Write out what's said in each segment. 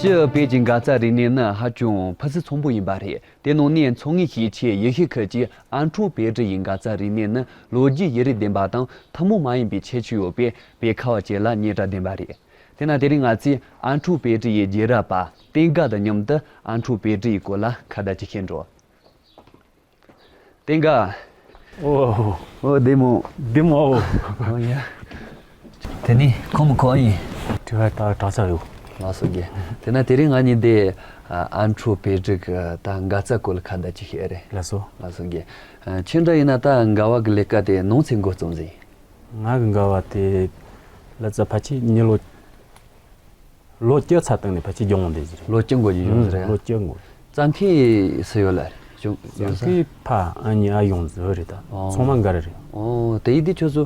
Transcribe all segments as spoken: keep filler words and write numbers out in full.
བོད་ཀྱི་མགར་རྩྭ་རིག་གནས་ནི་ཧ་ཅང་ཕུན་སུམ་ཚོགས་པོ་ཡིན་པ་རེད། དེ་ནང་ནས་མཚོ་སྔོན་ཞིང་ཆེན་ཡུལ་ཤུལ་ཁུལ་གྱི་ཨ་འཕྲོག་བོད་ཀྲི་ཡི་མགར་རྩྭ་རིག་གནས་ནི་ལོ་རྒྱུས་ཡུན་རིང་ལྡན་པ་དང་ཐུན་མོང་མ་ཡིན་པའི་ཁྱད་ཆོས་ཡོད་པས། བོད་ཁ་བ་ཅན་ལ་སྙན་གྲགས་ལྡན་པ་རེད། དེས་ན་དེ་རིང་ང་ཚོས་ཨ་འཕྲོག་བོད་ཀྲི་ཡི་རྒྱུད་རབས་པ་བསྟན་དགའ་དང་མཉམ་དུ་ཨ་འཕྲོག་བོད་ཀྲི་ཡི་སྐོར་ལ་ཁ་བརྡ་ཅིག་བྱེད་འགྲོ། བསྟན་དགའ། ཨོ། ཨོ་བདེ་མོ། བདེ་མོ་ཨོ། ཨོ་ཡ། དེ་ནི་ཁོམ་ཁོ་ཡིན། དྲི་བ་ད་དྲག་ས་ཡོད། ལགས་སོ་རྒན། དེ་ན་དེ་རིང་ང་གཉིས་དེ་ཨ་འཕྲོག་བོད་ཀྲི་གི་ད་མགར་རྩྭ་སྐོར་ལ་ཁ་བརྡ་ཅིག་བྱེད་རེད། ལགས་སོ། ལགས་སོ་རྒན། ཁྱེད་འདྲ་ཡིན་ན་ད་མགར་བ་གི་ལས་ཀ་དེ་ནམ་ཚད་འགོ་རྩོམ་ཟིན། ང་གི་མགར་བ་དེ་ལ་ཙ་ཕལ་ཆེར་མྱི་ལོ། ལོ་བཅུ་ཚར་སྟེང་ནས་ཕལ་ཆེར་སྦྱོང་བ་འདི་ཟིག་རེད། ལོ་བཅུ་འགོར་གྱི་ཡོད་ཟེར་ཡ། ལོ་བཅུ་འགོར། རྩྭ་མཁན་སུ་ཡོད་ལ་རེད། ཅུང་ཡོད་རྩྭ་ས། མཁན་ཕ་ཨ་མྱེས་ཨ་ཡོང་ཟེར་རེད་ད། ཨོ། ཚང་མ་མགར་རེད། ཨོ་དེ་ཡིན་དུས་ཁྱོད་ཚོ་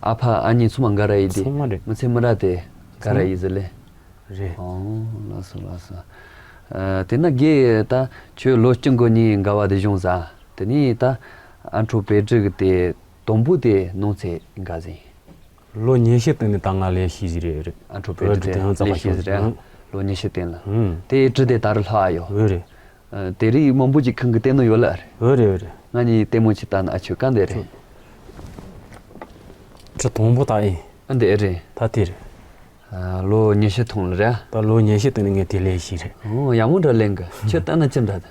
ཨ་ཕ་ཨ་མྱེས་ཚང་མ་མགར་ཡིན་དུས། ཚང་མ་རེད། མི་ཚེ་མི་ར་དེ་མགར་ཡིན་ཟེར་ལེ། རེད། ཨོ་ལགས་སོ་ལགས་སོ། ཨ་དེ་ན་རྒན་ད་ཁྱོད་ལོ་བཅུ་འགོར་ནས་མགར་བ་དེ་སྦྱོང་ཟ། དེ་ནས་ད་ཨ་འཕྲོག་བོད་ཀྲི་གི་དེ་དང་པོ་དེ་ནམ་ཚད་མགར་ཟིན། ལོ་ཉི་ཤུ་སྟེང་ནས་ད་ང་ལས་ཤེས་ཟིག་རེད་རེད། ཨ་འཕྲོག་བོད་ཀྲི་དེ་ཡང་ལས་ཤེས་ཟིག་རེད། ལོ་ཉི་ཤུ་སྟེང་ལ། ཨང་། དེ་ཀྲི་དེ་ད་རུ་ལྷག་ཡོད། འོ་རེད། ཨ་དེ་རིགས་མང་པོ་ཅིག་ཁང་གི་བལྟས་ནོ་ཡོད་ལ་རེད། འོ་རེད་འོ་རེད། ང་གཉིས་ལྟད་མོ་ཅིག་ལྟ་ན་ཨ་ཆོས་ག་འདི་རེད། ཀྲི་དང་པོ་ད་ཨེ། ཨ་འདི་ཨེ་རེད། ད་དེ་རེད། ཨ་ལོ་ཉི་ཤུ་ཐོན་ལ་རེད། ད་ལོ་ཉི་ཤུ་སྟེང་ནས་ངས་དེ་ལས་ཤེས་རེད། ཨོ་ཡག་མོ་འདྲ་ལེན་གི། ཁྱོད་ལྟ་ན་ཅི་འདྲ་ད།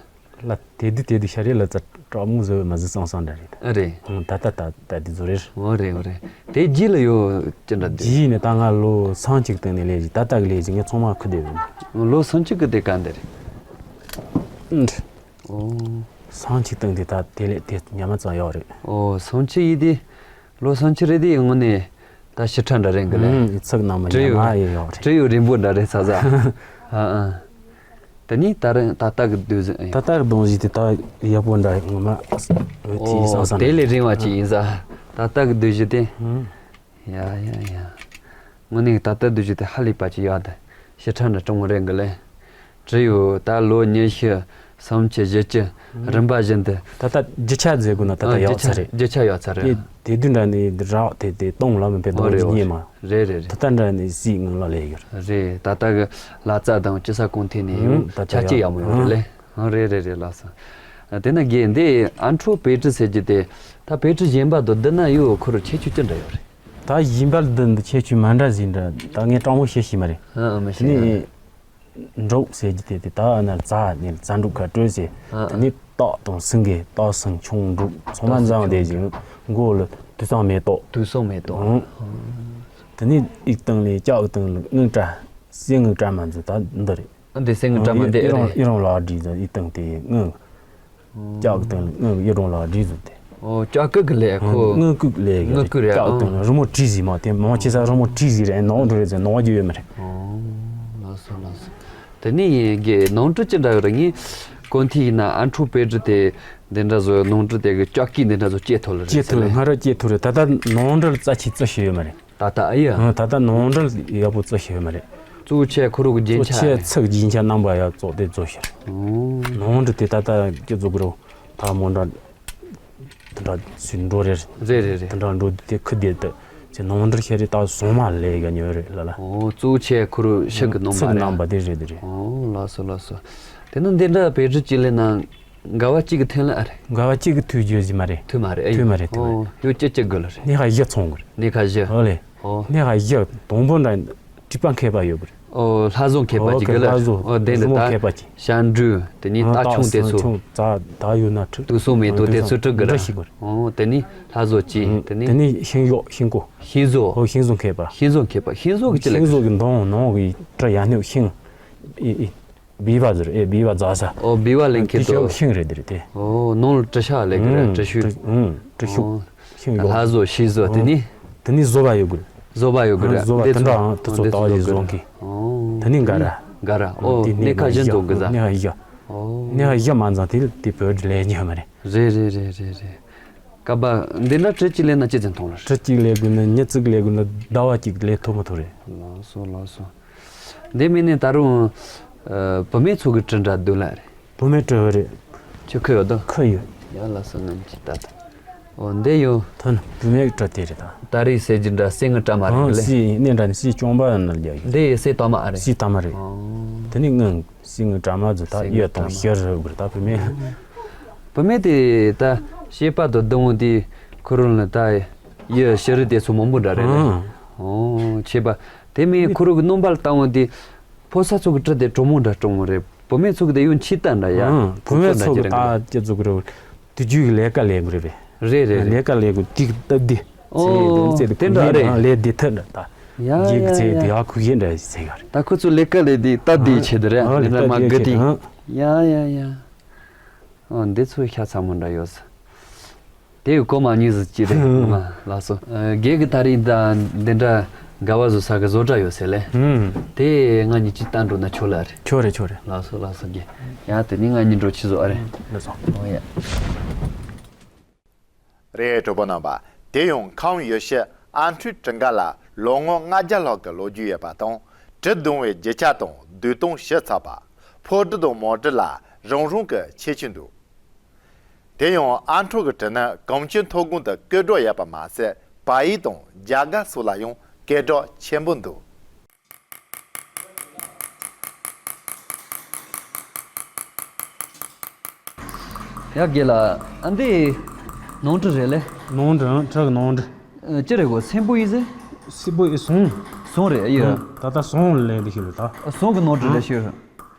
ལ་དེ་དུས་དེ་དུས་ཤ་རེད་ལ་ཙ་དྲག་མོ་བཟོས་མ་བཟོས་ཙང་ཙང་འདྲ་རེད། ཨ་རེད། ཨང་ད་ལྟ་ད་ད་དེ་བཟོ་རེད། འོ་རེད་འོ་རེད། དེ་རྗེས་ལ་ཡོད་ཅི་འདྲ་འདུག་རྗེས་ནས་ད་ང་ལོ་སུམ་ཅུ་སྟེང་ནས་ལས་ཀྱི་ད་ལྟ་གི་ལས་ཀྱི་ངས་ཚང་མ་ཁུ་བསྡད་ཡོད། ལོ་སུམ་ཅུ་གི་དེ་ག་འདི་རེད། ཨང་། ཨོ། སུམ་ཅུ་སྟེང་དེ་ད་དེ་ལས་དེ་ཉམས་ཙང་ཡོད་རེད། ཨོ་སུམ་ཅུ་ཡིན་དེ། ལོ་སུམ་ཅུ་རེད་དེ་དངོས་གནས། ད་ཞི་ཁྲ་འདྲ་རེད་གི་ལེ། ཨུམ་ཚིག་ནང་མ་བྲེལ་ཉན་ཡོད་མ་ཡོད་ཡོད་རེད། བྲེལ་ཡོད་རིང་པོ་འདྲ་རེད་ས་ས། ཨ་ཨ། དེ་ནི་ད་རེས་ད་ལྟ་གི་སྡོད་གཞི་ཨེ། ད་ལྟ་གི་སྡོད་གཞི་དེ་ད་ཡག་པོ་འདྲ་ངོ་མ། ཨོ་དེ་ཡིན་ས་ས་དེ་ལས་རིང་བ་ཅིག་ཡིན་ས། ད་ལྟ་གི་སྡོད་གཞི་དེ། ཨུམ། ཡ་ཡ་ཡ། དངོས་གནས་ད་ལྟ་སྡོད་གཞི་དེ་ཧ་ལས་པ་ཅིག་ཡོད་དེ། ཞི་ཁྲ་འདྲ་སྤྲང་བོ་རེད་གི་ལེ། བྲེལ་ཡོད་ད་ལོ་ཉི་ཤུ། སུམ་ཅུ་བཞི་བཅུ། རིམ་པ་བཞིན་དུ། ད་ལྟ་རྒྱུ་ཆ་མཛད་དགོས་ན་ད་ལྟ་ཡག་ཚ་རེད། རྒྱུ་ཆ་ཡག་ཚ་རེད། དེ་དེ་དུས་འདྲ་ནི་རག་དེ་དེ་གཏོང་ལ་མི་ཕན་ཨོ་ཐོག་རེད་ཅི་ཨོ་རྙེད་མ། རེད་རེད་ད་རེད། ལྟ་འདྲ་ནི་སྲིད་ངང་ལ་ལས་ཡོད། རེད་ད་ལྟ་གི་ལ་རྩྭ་དང་སྤྱི་ས་གོང་ཐད་ནས་ཡང་ད་ལྟ་ཆ་རྐྱེན་ཡག་ཡག་མོ་ཡོད་རེད་ལེ། ཨང་རེད་རེད་རེད་ལགས་སོ། དེ་ན་རྒན་འདི་ཨ་འཕྲོག་བོད་ཀྲི་ཟེར་རྒྱུ་དེ་ད་བོད་ཀྲི་གཞན་པ་དང་བསྡུར་ན་ཡོད་ཁོ་རུ་ཁྱད་ཆོས་ཅི་འདྲ་ཡོད་རེད། ད་གཞན་པ་བསྡུར་འདི་ཁྱད་ཆོས་མ་འདྲ་ཟིན་འདྲ་ད་ངས་དྲང་མོ་བཤད་ཤེས་མ་རེད། ཨ་ཨ་མི་ཤེས་དེ་ནི། འབྲོག་ཟེར་གྱི་དེ་དེ་ད་ཨ་ན་རྩྭ་ནས་རྩྭ་འབྲོག་ཁ་སྤྲོད་ཟེར། ཨ་ཨ། དེ་ནས་སྟག་དང་སེང་གེ་སྟག་སེང་ཁྱུང་འབྲོག་ཚང་མ་འཛོམས་དེ་བཞིན་མགོ་ལ་དུས་སང་མེ་ཏོག་དུས་སང་མེ་ཏོག་ཨང་། དེ་ནས་ཨིག་སྟེང་ལས་ལྕགས་སྟེང་ལ་དངུལ་སྐྲ། གསེར་དངུལ་སྐྲ་མ་འཛིན་ད་འདི་རེད། ཨ་འདི་གསེར་དངུལ་སྐྲ་མ་འདི་ཨེ་རེད། ཨི་རང་ལ་བྲིས་ཟེར་ཨིག་སྟེང་དེ་དངུལ། ལྕགས་སྟེང་ལ་དངུལ་གཡུ་སྒྲོན་ལ་བྲིས་བཟོས་ཏེ། ཨོ་ལྕགས་སྐུད་ཀྱི་ལས་ཁོ། དངུལ་སྐུད་ལས་ཀྱི་ལྕགས་སྟེང་ལ་རི་མོ་བྲིས་ཟིན་མ་དེ་མང་ཆེ་ས་རི་མོ་བྲིས་ཟིན་རེད་ནོར་འགྲོ་རེད་ཟེར་ནོར་རྒྱུ་ཡོད་མ་རེད། ཨོ་ལགས་སོ་ལགས་སོ། དེ་ནས་ཡིན་གྱི་ནོར་འཁྲུལ་ཅི་འདྲ་ཡོད་རེད་ངས་གོ་ཐོས་ཡིན་ན་ཨ་འཕྲོག་བོད་ཀྲི་དེ་འདི་འདྲ་བཟོ་ནོར་འཁྲུལ་དེ་གི་ལྕགས་སྐུད་འདི་འདྲ་བཟོ་བཅད་ཐུབ་ལ་རེད་བཅད་ཟེར་ཐུབ་ལ་ལེ། སྔ་རབས་བཅད་ཐུབ་རེད་ད་ལྟ་ནོར་འཁྲུལ་རྩ་ཆེ་རྩི་ཤེས་ཡོད་མ་རེད། ད་ལྟ་ཨ་ཡ། ཨ་ད་ལྟ་ནོར་འཁྲུལ་ཡག་པོ་རྩི་ཤེས་ཡོད་མ་རེད། གཙོ་ཆེ་ཁོ་རང་གི་རྒྱན་ཆ་གཙོ་ཆེ་རེད། ཚིག་རྒྱན་ཆ་རྣམ་པ་ཡག་བཙོག་དེ་བཙོ་ཤེས་རེད། ཨོ། ནོར་འཁྲུལ་དེ་ད་ལྟ་སྐྱེ་བཙོག་གི་རོ་ད་མོ་འདྲ། དེ་འདྲ་སུ་འགྲོ་རེད། རེད་རེད་རེད། དེ་འདྲ་འགྲོ་དེ་ཁུ་དེ་དུ་ཅེ་ནོར་འཁྲུལ་ཤེས་རེད་ད་སོང་མ་ལས་ཀ་ཉོས་རེད་ལ་ལ། ཨོ་གཙོ་ཆེ་ཁོ་རང་ཤིག་གི་ནོར་མ་ཚིག་རེད། རྣམ་པ་དེ་རེད་དེ་རེད། ཨོ་ལགས་སོ་ལགས་སོ། དེ་ནི་འདི་འདྲ་བེད་སྤྱོད་ཅིག་ལས་ན། མགར་བ་གཅིག་གི་ཐོན་ལ་ཨ་རེད། མགར་བ་གཅིག་གི་ཐུགས་རྒྱུ་ཞིག་མ་རེད། ཐུགས་མ་རེད་ཨེ། ཐུགས་མ་རེད་ཐུགས་མ་རེད། ཨོ་ཡོད་ཅི་ཅི་དགོས་ལ་རེད། གནས་ཁ་བཞི་ཚོང་དགོས་རེད། གནས་ཁ་བཞི། ཨོ་ལེ། ཨོ། གནས་ཁ་བཞི་དང་པོ་འདྲ་སྤྲུལ་པ་མཁས་པ་ཡོད་དགོས་རེད། ཨོ་ལྷ་བཟོ་མཁས་པ་ཨོ་ཅིག་གི་ལྷ་བཟོ་ཨོ་དེ་འདི་རི་མོ་ད་མཁས་པ་ཅིག་ཞ་འབྲུ་དེ་ནི་ཨ་རྟ་ཁྱུང་དེ་ཚོ། ད་ད་ཡོད་ན་ཁྲི་དུག་སོ་མེ་ཏོག་དེ་ཚོ་སྤྲུལ་གི་རེད། འདྲ་ཞིག་དགོས་རེད། ཨོ་དེ་ནི་ལྷ་བཟོ་ཅིག་དེ་ནི། དེ་ནི་ཤིང་གཡོག་ཤིང་ཀོ། ཤིང་བཟོ། ཨོ་ཤིང་བཟོ་མཁས་པ། ཤིང་བཟོ་མཁས་པ་ཤིང་བཟོ་གི་ཅི་ལ། ཤིང་བཟོ་གི་མདོང་ནང་གི་བྲི་ཡ་ནི་ཤིང་། ཨི་ཨི། སྦི་བ་ཟེར་ཨེ་སྦི་བ་རྫ་ས། ཨོ་སྦི་བ་ལེན་མཁན་དེ་དུ། ཤིང་རེད་དེ་རེད་དེ། ཨོ་ནང་ལ་བྲི་ཤག་ལེན་གི་རེད་ཨུང་བྲི་ཤུགས། ཨུང་བྲི་ཤུགས། ཨོ་ཤིང་ཡོད། ལྷ་བཟོ་ཤིང་བཟོ་དེ་ནི། དེ་ནི་བཟོ་བ་ཡོད་དགོས། བཟོ་བ་ཡོད་གི་རེད་བཟོ་བ་དེ་ཚོ་འདྲ་ཨང་དེ་ཚོ་ཨོ་དེ་ལྟ་བ་ཡི་བཟོ་བཟོ་གི། ཨོ་དེ་ནི་འགའ་ར། འགའ་ར་ཨོ་དེ་གནས་ཁ་གཞན་འཛོམས་གི་ཟ། གནས་ཁ་བཞི། ཨོ་གནས་ཁ་བཞི་མ་འཛོམས་དེ་དེ་བོད་ལས་ཉོ་མ་རེད། རེད་རེད་རེད་རེད་རེད། ཀ་པ། འདི་འདྲ་ཁྲི་གཅིག་ལས་ན་ཅི་ཙམ་ཐོང་ལ། ཁྲི་གཅིག་ལས་དགོས་ན་ཉི་གཅིག་ལས་དགོས་ན་ཟླ་བ་གཅིག་ལས་ཐོབ་མ་ཐུབ་རེད། ལགས་སོ་ལགས་སོ། འདི་མིན་ནས་ད་རུང་། ཨ། བུད་མེད་ཚོ་གི་གྲི་འདྲ་འདུག་ལ་རེད། བུད་མེད་གྲི་ཡོད་རེད། ཁྱོད་ཁུ་ཡོད་དོ། ཁུ་ཡོད། ཡ་ལགས་སོ་ངམ་ཅི་ད་ད། འོ་འདི་ཡོད། ཐོན་བུད་མེད་བྲ་དེ་རེད་ད། ད་རེས་ཟེར་གྱི་འདྲ་སེ་ངི་བྲ་མ་རེད་ཨང་ལེ། སི་གནས་འདྲ་ནི་སི་གཅོང་པ་ན་རྒྱ་ཡོད། འདི་སེ་ཏོ་མ་རེད། སི་ཏ་མ་རེད། ཨང་། དེ་ནི་ངི་སི་ངི་བྲ་མ་ཟོ་ད་སི་ངི་ཡོད་དང་བྲ་མ་ཤེར་རུ་གུར་ད་བུད་མེད། བུད་མེད་དེ་ད་སྐྱེས་པ་དང་སྡོང་བོ་དེ་ཁུ་རུ་ལ་ད་ཡི་ཤི་རི་དེ་ཚོ་མང་པོ་འདྲ་རེད་ལེ། ཨང་། ཨོ་ཆེ་པ། དེ་མིན་ཁུ་རུ་གི་སྣུམ་པ་ལ་བཏང་བ་དེ་ཕོ་གསར་ཚོ་གི་གྲི་དེ་གྲོ་མོ་འདྲ་གྲོ་མོ་རེད། བུད་མེད་ཚོ་གི་དེ་ཡང་ཕྱི་ལྟ་འདྲ་ཡ། ཨང་། བུད་མེད་ཚོ་གི་ད་སྐྱེ་ཚོ་གི་རེད། དུས་རྒྱུན་གི་ལས་ཀ་ལས་མི་རེད་པས། རེད་རེད་རེད། ལས་ཀ་ལས་གི་དུས་སྟབས་བདེ། ཨོ་ཚེ་དེ་དེ་འདྲ་རེད། ལས་བདེ་ཐབས་འདྲ་ད། ཡ་རྒྱུད་ཡ་གི་ཚེ་ཡ། དེ་ཡ་ཁུག་ཡེ་འདྲ་ཡི་ཚེ་ག་རེད། ད་ཁོ་ཚོ་ལས་ཀ་ལས་དེ་སྟབས་བདེ་ཆེ་དེ་རེད། ཨ་ལས་ཀ་ལས་དེ་ཆེ། ཨང་། ཡ་ཡ་ཡ། ཨོ་འདི་ཚོ་ཤ་ཚ་མོ་འདྲ་ཡོད་ས། དེ་ཡི་གོ་མ་ཉིས་སུ་ཅི་རེད་མ་ལགས་སོ། རྒན་གི་ད་རིང་ད་འདི་འདྲ་དགའ་བ་བཟོ་ས་གི་བཟོ་གྲྭ་ཡོད་ཟེར་ལེ། ཧུམ། དེ་ང་གཉིས་ཅི་ལྟ་འགྲོ་ན་ཆོག་ལ་རེད། ཆོག་རེད་ཆོག་རེད། ལགས་སོ་ལགས་སོ་རྒན། ཡ་དེ་ནི་ང་གཉིས་འགྲོ་ཆི་བཟོ་ཨ་རེད། ལགས་སོ། ཨོ་ཡ། རེད་གྲོགས་པོ་རྣམ་པ། དེ་ཡང་ཁམས་ཡུལ་ཤུལ་ཨ་འཕྲུལ་གྲི་འགའ་ལ་ལོ་ངོ་ལྔ་བརྒྱ་ལྷག་གི་ལོ་རྒྱུས་ཡོད་པ་དང་གྲི་རྡུང་བའི་རྒྱུ་ཆ་དང་རྡུལ་སྟོང་ཞིབ་ཚགས་པ། ཕོ་གྲི་དང་མོ་གྲི་ལ་རང་རང་གི་ཁྱད་ཆོས་འདུག་དེ་ཡང་ཨ་འཕྲུག་གི་གྲི་ནི་གངས་ཅན་མཐོ་སྒང་དུ་སྐད་གྲགས་ཡོད་པ་མ་ཟད་བལ་ཡུལ་དང་རྒྱ་གར་སོགས་ལ་ཡང་སྐད་གྲགས་ཆེན་པོ་འདུག་ཡ་རྒན་ལགས། ཨ་འདི་ནོར་འཁྲུལ་རེད་ལེ། ནོར་འཁྲུལ་ཨང་། ཁྲག་གི་ནོར་འཁྲུལ། ཨ་ཅི་རེད་གོ། སེན་པོ་ཡིན་ཟེར། སེན་པོ་ཨེ་ཟོང་། ཟོང་རེད་ཨ་ཡ། ཨང་། ད་ལྟ་ཟོང་ལས་འདི་ཤེས་ལ་ད། ཨ་ཟོང་གི་ནོར་འཁྲུལ་རེད་ཤེས།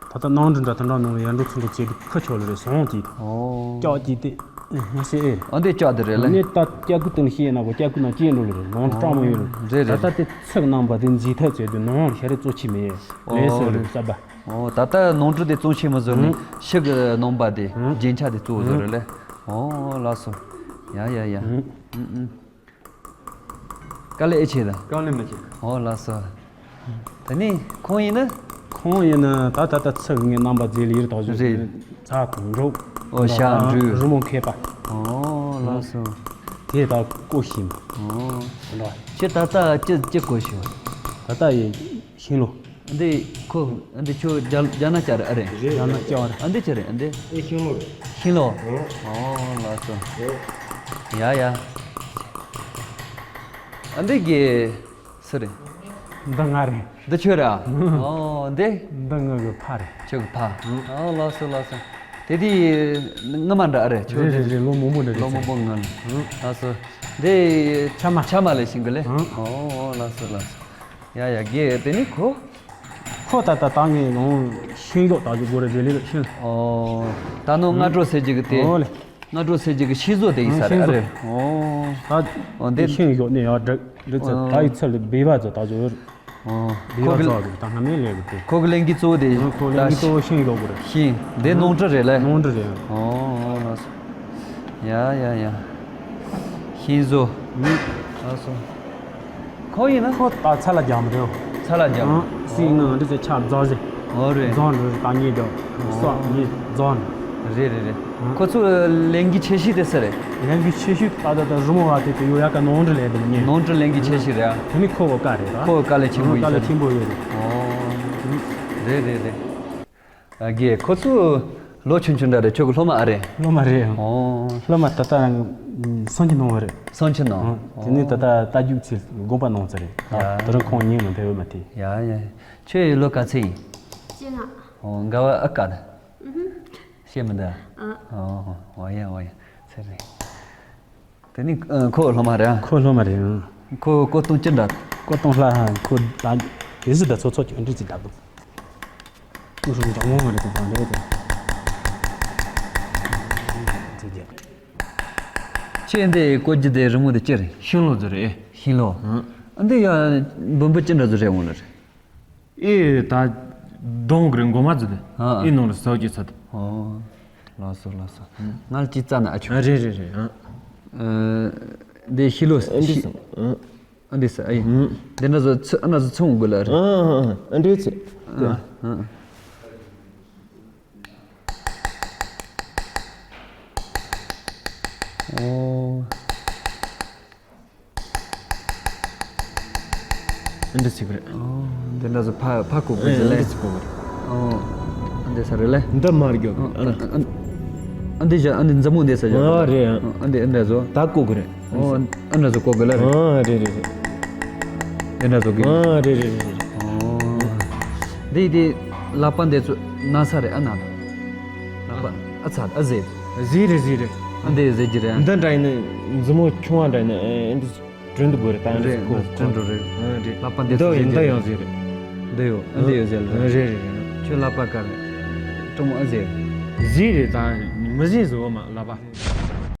ད་ལྟ་ནང་འདྲི་འདྲ་དེ་འདྲ་ནང་ཡར་འགྲོ་ཚུར་འགྲོ་བྱེད་དུས་ཁ་ཆོག་ལ་རེད་ཟོང་གི། ཨོ། ལྕགས་ཀྱི་དེ། ཨེ་ང་ཤེས་ཨེ། ཨ་འདི་ལྕགས་དེ་རེད་ལེ། ནས་ད་སྐྱ་ཁུ་དེ་ལ་ཤེས་ན་གོ། སྐྱ་ཁུ་ནང་སྐྱེས་འགྲོ་ལ་རེད། ནང་འདྲི་སྐྲག་མ་ཡོད་ལ། རེད་ད་རེད་ལྟ་རེད། དེ་ཚགས་རྣམ་པ་དེ་འཛིན་ཐབས་བྱེད་དུས་ནང་ཤ་རེ་གཙོ་ཆེ་མེད། ཨོ་ལས་སོ་རེད། རེད་གསར་པ། ཨོ་ད་ལྟ་ནང་འདྲི་དེ་གཙོ་ཆེ་མ་བཟོ་ནས། ཨང་། ཤི་གི་རྣམ་པ་དེ། ཨང་། རྒྱན་ཆ་དེ་གཙོ་བཟོ་རེད་ལེ། ཨོ་ལགས་སོ། ཡ་ཡ་ཡ། ཨང་། ཨུ་ཨུ། དཀའ་ལས་ཨེ་ཆེ་ད། དཀའ་ལས་མི་ཆེ། ཨོ་ལགས་སོ། ད་ནི་ཁོང་ཡིན་ན། ཁོང་ཡིན་ན་ད་ད་ད་ཚིག་ངའི་རྣམ་པ་མཛེས་ལ་ཡིར་དོགས་བཞིན་རེད། ཚ་དང་འགྲོ། ཨོ་ཤ་འགྲོས། རི་མོ་མཁས་པ། ཨོ་ལགས་སོ། དེ་ད་ཀོ་ཤིམ། ཨོ། ཁྱེད་ད་ལྟ་ཅི་ཅི་གོ་ཤིམ། ད་ལྟ་ཡི་ཤིང་ལོ། འདི་ཁོ་འདི་ཁྱོད་རྒྱ་རྒྱ་ནག་སྐྱ་རེད་ཨ་རེད། རྒྱ་ནག་སྐྱ་རེད། ཨ་འདི་ཅི་རེད་ཨ་འདི། ཨེ་ཤིང་ལོ་རེད། ཤིང་ལོ། ཨོ། ཨོ་ལགས་སོ། ཡ་ཡ། ཨ་འདི་གི་སུ་རེད། འདི་ང་རེད། འདི་ཁྱོད་རེད་ཨ། ཨོ་འདི། འདི་ངའི་གི་ཕ་རེད། ཁྱོད་ཀྱི་ཕ། ཨོ་ལགས་སོ་ལགས་སོ། དེ་དུས་སྔ་མ་འདྲ་ཨ་རེད་ཁྱོད། རེད་རེད་རེད། ལོ་མང་པོ་འདྲ་རེད། ལོ་མང་པོ་སྔོན། ཨང་། ལགས་སོ། འདི། ཆ་མ། ཆ་མ་ལས་ཤིང་གི་ལས། ཨང་། ཨོ་ཨོ་ལགས་སོ་ལགས་སོ། ཡ་ཡ་རྒན་དེ་ནི་ཁོ། ཁོ་ད་ལྟ་ད་ངས་ལོང་ཤིང་གཡོག་དག་ཅིག་དགོས་རེད་རེད་ལེ་ཤིང་། ཨོ། ད་ནོ་སྔ་དྲོ་ཟེར་གྱི་གི་དེ། ཨོ་ལེ། སྔ་དྲོ་ཟེར་གྱི་གི་ཤིང་བཟོ་དེ་ཡིན་ས་རེད་ཨ་ཤིང་བཟོ། རེད། ཨོ། ད་ཨོ་འདི། ཤིང་གཡོག་ནས་ཡར་འགྲིག་འགྲིག་ཚར། ཨོ། ད་ཡི་ཚར་ལ་སྦས་པ་ཚོ་དག་ཅིག་ཡོད་རེད། ཨོ། སྦས་པ་ཁོ་གི་ཚོ་གི་ད་སྔ་མའི་ལས་གི་དེ། ཁོ་གི་ལས་འགུལ་གཙོ་བོ་དེ། ཨོ་ཁོ་ལས་འགུལ་གཙོ་བོ་ཤིང་གཡོག་དགོས་རེད། ཤིང་། འདི་ནོར་འཁྲུལ་རེད་ལེ། ནོར་འཁྲུལ་རེད། ཨོ་ཨོ་ལགས་སོ། ཡ་ཡ་ཡ། ཤིང་བཟོ། ཨུ། ལགས་སོ། ཁོ་ཡིན་ན། ཁོ་ད་ཚ་ལ་རྒྱག་མི་འདུག་ཚ་ལ་རྒྱག་ཨང་། སྲིད་ནང་འདི་ཚོ་ཆ་རྫོགས་ཟེར། ཨོ་རེད། རྫོགས་འགྲོ་ད་ངེས་འདུག་ཨོ། སོགས་ངེས་རྫོགས་འགྲོ། རེད་རེད་རེད། ཨང་། ཁོ་ཚོ་ལས་འགུལ་ཆེ་ཤོས་དེ་སུ་རེད། ལས་འགུལ་ཆེ་ཤོས་ད་ད་ད་རི་མོ་བ་དེ་དེ་ཡོ་ཡ་ཀ་ནོར་འཁྲུལ་ལས་དེ་ངེས། ནོར་འཁྲུལ་ལས་འགུལ་ཆེ་ཤོས་རེད་ཨ། དེ་ནི་ཁོ་བོ་ཀ་རེད་ད། ཁོ་བོ་ཀ་ལས་ཆེན་པོ་ཨང་། ཡོད་ཀ་ལས་ཆེན་པོ་ཡོད་རེད། ཨོ། རེད་རེད་རེད། ཨ་རྒན་ཁོ་ཚོ་ལོ་ཆུང་ཆུང་འདྲ་རེད། ཁྱོད་ཀྱི་སློབ་མ་ཨ་རེད། སློབ་མ་རེད་ཨང་། ཨོ། སློབ་མ་ད་ལྟ་སུམ་ཅུ་ནང་བ་རེད། སུམ་ཅུ་ནང་། ཨང་། དེ་ནས་ད་ལྟ་རྟ་རྒྱུག་ཚེ་དགོན་པ་ནང་ཚེ་རེད་ད། ཡ། དེ་རིང་ཁོང་ཉིན་ལ་འཕེལ་བས་མ་ཐེ། ཡ་ཡ། ཁྱོད་ཡི་ལོ་ག་ཚོད་ཡིན། བཅོ་ལྔ། ཨོ་མགར་བ་ཨ་ཀ་ད། ཨུ་ཧུ། ཤེས་མི་འདུག་ཨ། ཨོ་ཨོ་ཡ་ཨོ་ཡ་ཚེ་རེད། དེ་ནི་ཨ་ཁོ་སློབ་མ་རེད་ཨ། ཁོ་སློབ་མ་རེད་ཨང་། ཁོ་སྐུ་གཏོང་ཅི་འདྲ། སྐུ་གཏོང་ལྷ་ཧ་ཁོ་ད་དེ་ཟི་ད་ཚོ་ཚོ་ཅིག་འདྲི་ཅིག་ད་དུ། སྐུ་སྲུང་འཇང་མོ་མ་རེད་དུ་དང་འདྲ་དུ། ཁྱེད་འདི་བཀོད་རྒྱུ་དེ་རི་མོ་དེ་ཅི་རེད། ཤིང་ལོ་ཟེར་རེད། ཤིང་ལོ། ཨང་། ཨ་འདི་ཡ་འབུམ་པ་ཅི་འདྲ་ཟེར་རེད་འོང་ལ་རེད། ཨེ་ད་སྡོང་གི་རེད་མགོ་མ་ཟེར་དེ། ཨ་ཨ། ཨེ་ནང་ལ་ཟག་གི་ཚ་དེ། ཨོ། ལགས་སོ་ལགས་སོ། ང་ལ་ཅི་རྩ་ན་ཨ་ཆུ། ཨ་རེད་རེད་རེད་ཨ། ཨ་འདི་ཤི་ལོ་ཨ་འདི་ཤི། སོང་ཨ། ཨ་འདི་ས་ཨ་ཡི། ཨུ། འདི་འདྲ་བཟོ་ཚུ་ཨ་འདྲ་བཟོ་ཚུ་འོང་དགོས་ལ་རེད། ཨ་ཨ་ཨ་འདྲའི་ཚེ། ཨ་ཨ། ཨོ། ཨ་འདྲ་ཚིག་རེད། ཨོ། འདི་འདྲ་བཟོ་ཕ་ཕ་གོ་དགོས་ཟེར་ལེ། ཨ་འདྲ་ཚིག་གོ་རེད། ཨོ། ཨ་འདི་ས་རེད་ལེ། འདི་མར་རྒྱོབ། ཨ་ཨ་ཨ། ཨ་འདི་བཞག་ཨ་འདི་མཛུབ་མོ་འདི་ས་བཞག་ཨ་རེད། ཨ་འདི་ཨ་འདྲ་བཟོ། ད་བཀོག་གི་རེད། ཨོ་ཨ་འདྲ་བཟོ་བཀོག་གི་ལ་རེད། ཨ་རེད་རེད་རེད། ཨ་འདྲ་བཟོ་གི་ཨ་རེད་རེད་རེད། ཨོ་འདི་འདི་ལག་པ་འདི་ཚོ་ན་ས་རེད། ཨ་ན་ད་ལག་པ་ཨ་ཚ་ཨ་ཟེར། ཟེར་རེད་ཟེར་རེད། ཨ་འདི་ཟེར་གྱི་རེད། འདི་འདྲ་ཡིན་ན་མཛུབ་མོ་ཆུང་བ་འདྲ་ཡིན་ན་ཨ་འདི། བསྐྲུན་དགོས་རེད། ད་རེད། ཁོ་བསྐྲུན་འགྲོ་རེད། ཨ་རེད། ལག་པ་འདི་འདི་ཚོ་ཡིན་ད་ཡང་ཟེར་རེད། འདི་ཡོད་ཨ་འདི་ཡོད་ཟེར་ལ། རེད་རེད་རེད། ཁྱོད་ལག་པ་དཀར་རེད། སྤྲང་མོ་ཨ་ཟེར། ཟེར་རེད། ད་མི་ཟེར་བཟོ་བ་མ་ལག་པ།